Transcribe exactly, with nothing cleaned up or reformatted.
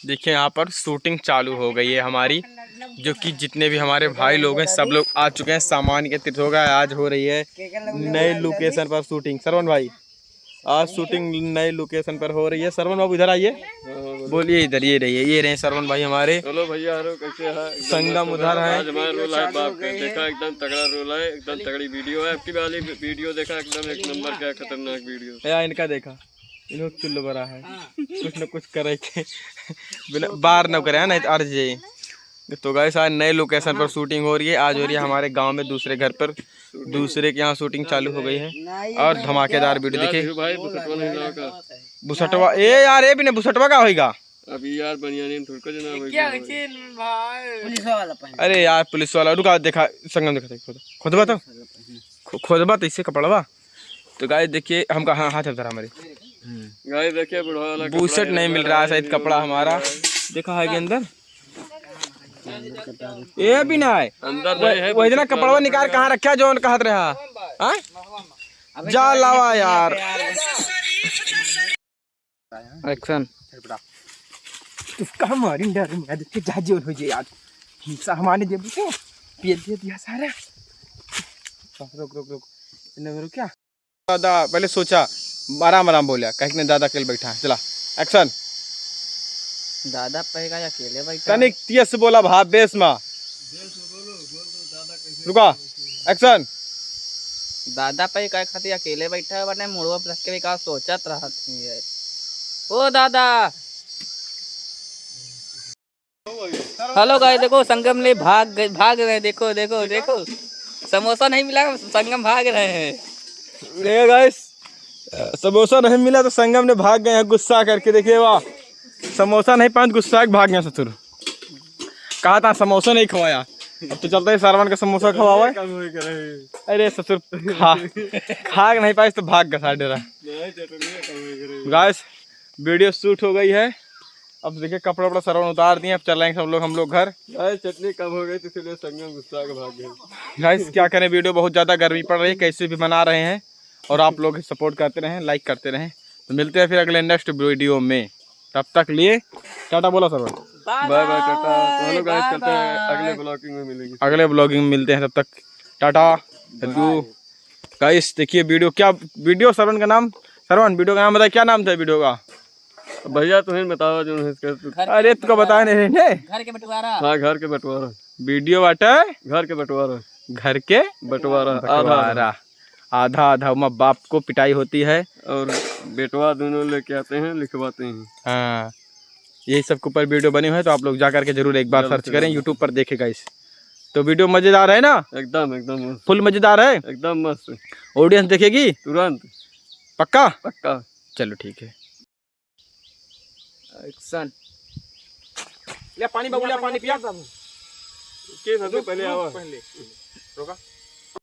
देखिए, यहाँ पर शूटिंग चालू हो गई है हमारी, जो कि जितने भी हमारे भाई लोग हैं, सब लोग आ चुके हैं। सामान एकत्रित हो गया है। आज हो रही है नए लोकेशन पर शूटिंग। सरवन भाई, आज शूटिंग नए लोकेशन पर हो रही है। सरवन बाबू, इधर आइए, बोलिए। इधर ये रहिए, ये रहे सरवन भाई हमारे। हेलो भैया, हेलो, कैसे हैं? एकदम संगम मस्त उधर है। आज हमारा रोल है बाप का, देखा, एकदम तगड़ा रोल है, एकदम तगड़ी वीडियो है। आपकी वाली वीडियो देखा, एकदम एक नंबर का खतरनाक वीडियो। या इनका देखा, इन्हों चुल्ल बरा है, कुछ न कुछ करे के बिना बार न करे, नहीं तो अर्ज जाई। तो गाइस, आज नए लोकेशन पर शूटिंग हो रही है। आज हो रही है हमारे गांव में, दूसरे घर पर, दूसरे के यहाँ शूटिंग चालू हो गई है और धमाकेदार वीडियो। देखिए, भाई, बुसटवा नहीं लाओ का? बुसटवा, ए यार, ए भी नहीं, बुसटवा का होइगा? अभी यार, बनियानी में थोड़को जना होइगा। क्या होइगा? भाई? पुलिस वाला पहन। अरे यार, पुलिस वाला, रुका, देखा, संगम देखा, खुद, खुदबा तो, खु-, खुदबा तो इससे कपड़वा। तो गाइस, देखिए, हमका, हाँ, हाथ उधर हमारे। गाइस, देखिए, बुढ़वा वाला कपड़ा बुशर्ट नहीं मिल रहा है, शायद कपड़ा हमारा। देखा है कि अंदर? ए भी ना है। अंदर नहीं है, वो इतना कपड़वा निकाल कहाँ रखा, जो उनका हाथ रहा? हाँ? जा लावा यार। एक्शन। तू कहाँ मारी डर में, आज के जा जेल हो जाए यार। हिंसा हमारे देबू तो पिए दे दिया सारा। रुक, रुक, रुक। इन्हें रुक क्या? दादा, पहले सोचा, आराम आराम बोला, कहीं ने दादा अकेले बैठा है। चला, एक्शन। दादा पे का अकेले बैठा तनिक है? तेज से बोला भाई, बेस मा। रुका, एक्शन। दादा पे का खातिर अकेले बैठा है, बने मुड़वा पे रख के भी का सोचत रहत ही है। ओ दादा। हेलो गाइस, देखो संगम ने भाग गए, भाग रहे हैं। देखो, देखो, देखो, समोसा नहीं मिला, संगम भाग रहे हैं। देखो गाइस, समोसा नहीं मिला तो संगम ने भाग गए हैं गुस्सा करके। देखिए वाह, समोसा नहीं पाए तो गुस्सा के भाग गए ससुर। कहा था समोसा नहीं खवाया, अब तो चलते हैं सरवन का समोसा खवावा है। कम हो गए। अरे ससुर, खा खा के नहीं पाइस तो भाग गया साढ़े रहा। नहीं, चटनी कम हो गए। गाइस, वीडियो शूट हो गई है। अब देखिए, कपड़ा वपड़ा सरवन उतार दिए, अब चल रहे हैं सब लोग, हम लोग घर। अरे, चटनी कम हो गई तो इसलिए संगम गुस्सा के भाग गए। गाइस, क्या करें, वीडियो बहुत ज़्यादा गर्मी पड़ रही है, कैसे भी बना रहे हैं और आप लोग सपोर्ट करते रहें, लाइक करते रहें। तो मिलते हैं फिर अगले नेक्स्ट वीडियो में, तब तक लिए टाटा बोला सरवन। बाय बाय, टाटा। तो हेलो गाइस, चलते हैं, अगले ब्लॉगिंग में मिलेंगे। अगले ब्लॉगिंग में मिलते हैं, तब तक टाटा। हेलो गाइस, देखिए वीडियो, क्या वीडियो, सरवन का नाम, सरवन, वीडियो का नाम बताइए, क्या नाम था वीडियो का? भैया, तुम्हें बतावा जो है इसका। अरे, तुका बताया नहीं रे। घर के बंटवारा। हाँ, घर के बंटवारा। वीडियो बाटे घर के बंटवारा। घर के बंटवारा। आधा, आधा। बंटवारा। आधा, आधा, माँ बाप को पिटाई होती है। और बेटवा दोनों लेके आते हैं, लिखवाते हैं। हाँ, यही सब के ऊपर वीडियो बने हुए हैं, तो आप लोग जा करके जरूर एक बार जरूर, सर्च करें, जरूर। YouTube पर देखें गाइस। तो वीडियो मजेदार है ना? एकदम, एकदम मस्त। फुल मजेदार है? एकदम मस्त। ऑडियंस देखेगी? तुरंत। पक्का? पक्का। चलो ठीक है। एक्शन। ले पानी बाबू, ले पानी पिया। के सबसे पहले आवा। पहले। रोका।